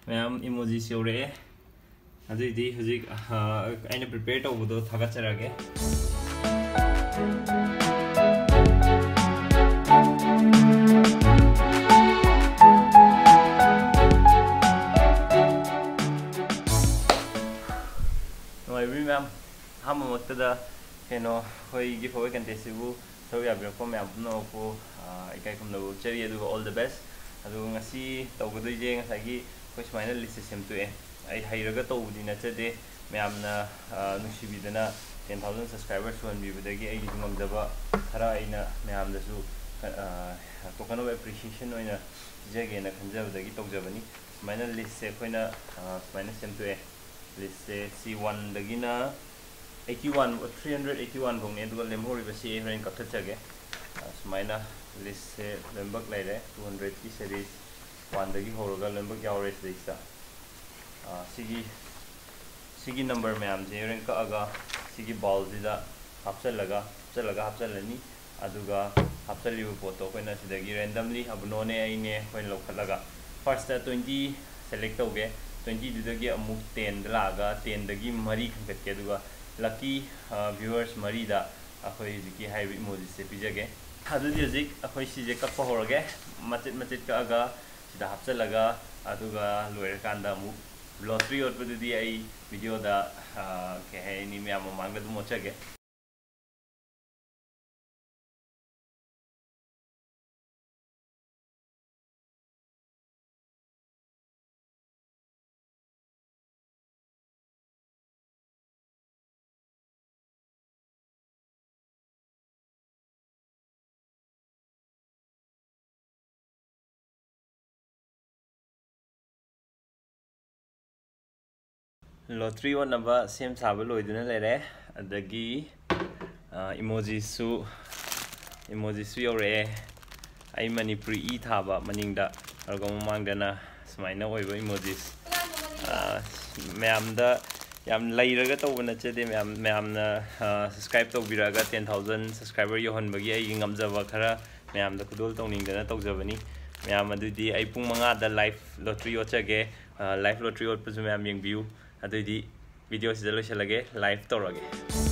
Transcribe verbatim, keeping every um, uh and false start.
ꯃꯌꯥꯝ, emojis ꯌꯧꯔꯛꯑꯦ꯫ ꯑꯗꯨꯏꯗꯤ ꯍꯧꯖꯤꯛ, ꯑ, ꯑꯩꯅ prepare ꯇꯧꯕꯗꯣ ꯊꯥꯒꯠꯆꯔꯒꯦ꯫ ꯅꯨꯡꯉꯥꯏꯕꯤ ꯃꯌꯥꯝ, ꯑꯍꯥꯟꯕꯃꯛꯇꯗ ꯀꯩꯅꯣ, ꯑꯩꯈꯣꯏ giveaway contest ꯁꯤꯕꯨ ꯁꯔꯨꯛ ꯌꯥꯕꯤꯔꯛꯄ ꯃꯌꯥꯝ ꯄꯨꯝꯅꯃꯛꯄꯨ, ꯑ, ꯏꯀꯥꯏ ꯈꯨꯝꯅꯕ ꯎꯠꯆꯔꯤ, ꯑꯗꯨꯒ all the best꯫ ꯑꯗꯨꯒ ꯉꯁꯤ ꯇꯧꯒꯗꯣꯏꯁꯦ ꯉꯁꯥꯏꯒꯤ ꯑꯩꯈꯣꯏ ꯁꯨꯃꯥꯏꯅ list ꯁꯦ ꯁꯦꯝꯗꯣꯛꯑꯦ꯫ ꯑꯩ ꯍꯩꯔꯒ ꯇꯧꯕꯗꯤ ꯅꯠꯆꯗꯦ, ꯃꯌꯥꯝꯅ, ꯑ, ꯅꯨꯡꯁꯤꯕꯤꯗꯅ ten thousand subscriber ꯁꯨꯍꯟꯕꯤꯕꯗꯒꯤ ꯑꯩꯒꯤꯁꯨ ꯉꯝꯖꯕ ꯈꯔ ꯑꯩꯅ ꯃꯌꯥꯝꯗꯁꯨ, ꯑ, token of appreciation ꯑꯣꯏꯅ ꯄꯤꯖꯒꯦꯅ ꯈꯟꯖꯕꯗꯒꯤ ꯇꯧꯖꯕꯅꯤ꯫ ꯁꯨꯃꯥꯏꯅ list ꯁꯦ ꯑꯩꯈꯣꯏꯅ, ꯑ, ꯁꯨꯃꯥꯏꯅ ꯁꯦꯝꯗꯣꯛꯑꯦ꯫ List ꯁꯦ ꯁꯤ one ꯗꯒꯤꯅ eighty one, three hundred eighty one ꯐꯥꯎꯅꯤ, ꯑꯗꯨꯒ ꯂꯦꯝꯍꯧꯔꯤꯕꯁꯤ ꯑꯩ ꯍꯣꯔꯦꯟ ꯀꯛꯊꯠꯆꯒꯦ꯫ ꯑ, ꯁꯨꯃꯥꯏꯅ list ꯁꯦ ꯂꯣꯏꯅꯃꯛ ꯂꯩꯔꯦ, two hundred ꯀꯤ series one ꯗꯒꯤ ꯍꯧꯔꯒ ꯂꯣꯏꯅꯃꯛ ꯌꯥꯎꯔꯦ ꯁꯤꯗꯩꯁꯤꯗ꯫ ꯑ, ꯁꯤꯒꯤ, ꯁꯤꯒꯤ number ꯃꯌꯥꯝꯁꯦ ꯍꯣꯔꯦꯟ ꯀꯛꯑꯒ ꯁꯤꯒꯤ bowl ꯁꯤꯗ ꯍꯥꯞꯆꯜꯂꯒ, ꯍꯥꯞꯆꯜꯂꯒ ꯍꯥꯞꯆꯜꯂꯅꯤ꯫ ꯑꯗꯨꯒ ꯍꯥꯞꯆꯜꯂꯤꯕ ꯄꯣꯠꯇꯣ ꯑꯩꯈꯣꯏꯅ ꯁꯤꯗꯒꯤ randomly ꯑꯕꯨꯅꯣꯅꯦ ꯑꯩꯅꯦ ꯑꯩꯈꯣꯏꯅ ꯂꯧꯈꯠꯂꯒ first ꯇ twenty select ꯇꯧꯒꯦ, twenty ꯗꯨꯗꯒꯤ ꯑꯃꯨꯛ ten ꯗ ꯂꯥꯛꯑꯒ ten ꯗꯒꯤ ꯃꯔꯤ ꯈꯟꯒꯠꯀꯦ, ꯑꯗꯨꯒ lucky, ꯑ, viewers ꯃꯔꯤꯗ ꯑꯩꯈꯣꯏ ꯍꯧꯖꯤꯛꯀꯤ ꯍꯥꯏꯔꯤꯕ emojis ꯁꯦ ꯄꯤꯖꯒꯦ꯫ ꯑꯗꯨꯗꯤ ꯍꯧꯖꯤꯛ ꯑꯩꯈꯣꯏ ꯁꯤꯁꯦ ꯀꯛꯄ ꯍꯧꯔꯒꯦ꯫ ꯃꯆꯦꯠ ꯃꯆꯦꯠ ꯀꯛꯑꯒ ꯁꯤꯗ ꯍꯥꯞꯆꯜꯂꯒ, ꯑꯗꯨꯒ ꯂꯣꯏꯔꯀꯥꯟꯗ ꯑꯃꯨꯛ lottery ꯑꯣꯠꯄꯗꯨꯗꯤ ꯑꯩ video ꯗ, ꯑ, ꯀꯩ ꯍꯥꯏꯅꯤ, ꯃꯌꯥꯝ ꯃꯃꯥꯡꯗ ꯑꯗꯨꯝ ꯑꯣꯠꯆꯒꯦ꯫ Lottery ꯑꯣꯠꯅꯕ ꯁꯦꯝ ꯁꯥꯕ ꯂꯣꯏꯗꯨꯅ ꯂꯩꯔꯦ꯫ ꯑꯗꯒꯤ, ꯑ, emojis ꯁꯨ, emojis ꯁꯨ ꯌꯧꯔꯛꯑꯦ꯫ ꯑꯩ ꯃꯅꯤꯄꯨꯔꯤ ꯏ ꯊꯥꯕ ꯃꯅꯤꯡꯗ, ꯑꯗꯨꯒ ꯃꯃꯥꯡꯗꯅ ꯁꯨꯃꯥꯏꯅ ꯑꯣꯏꯕ emojis꯫ ꯑ, ꯃꯌꯥꯝꯗ ꯌꯥꯝ ꯂꯩꯔꯒ ꯇꯧꯕ ꯅꯠꯆꯗꯦ, ꯃꯌꯥꯝ, ꯃꯌꯥꯝꯅ, ꯑ, subscribe ꯇꯧꯕꯤꯔꯛꯑꯒ ten thousand subscriber ꯌꯧꯍꯟꯕꯒꯤ ꯑꯩꯒꯤ ꯉꯝꯖꯕ ꯈꯔ ꯃꯌꯥꯝꯗ ꯈꯨꯗꯣꯜ ꯇꯧꯅꯤꯡꯗꯅ ꯇꯧꯖꯕꯅꯤ꯫ ꯃꯌꯥꯝ, ꯑꯗꯨꯗꯤ ꯑꯩ ꯄꯨꯡ ꯃꯉꯥꯗ live lottery ꯑꯣꯠꯆꯒꯦ꯫ ꯂꯥꯏꯐ ꯂꯣꯇ꯭ꯔꯤ ꯑꯣꯠꯄꯁꯨ ꯃꯌꯥꯝ ꯌꯦꯡꯕꯤꯌꯨ꯫ ꯑꯗꯨꯑꯣꯏꯗꯤ ꯚꯤꯗꯤꯑꯣꯁꯤꯗ ꯂꯣꯏꯁꯤꯜꯂꯒꯦ, ꯂꯥꯏꯐ ꯇꯧꯔꯒꯦ꯫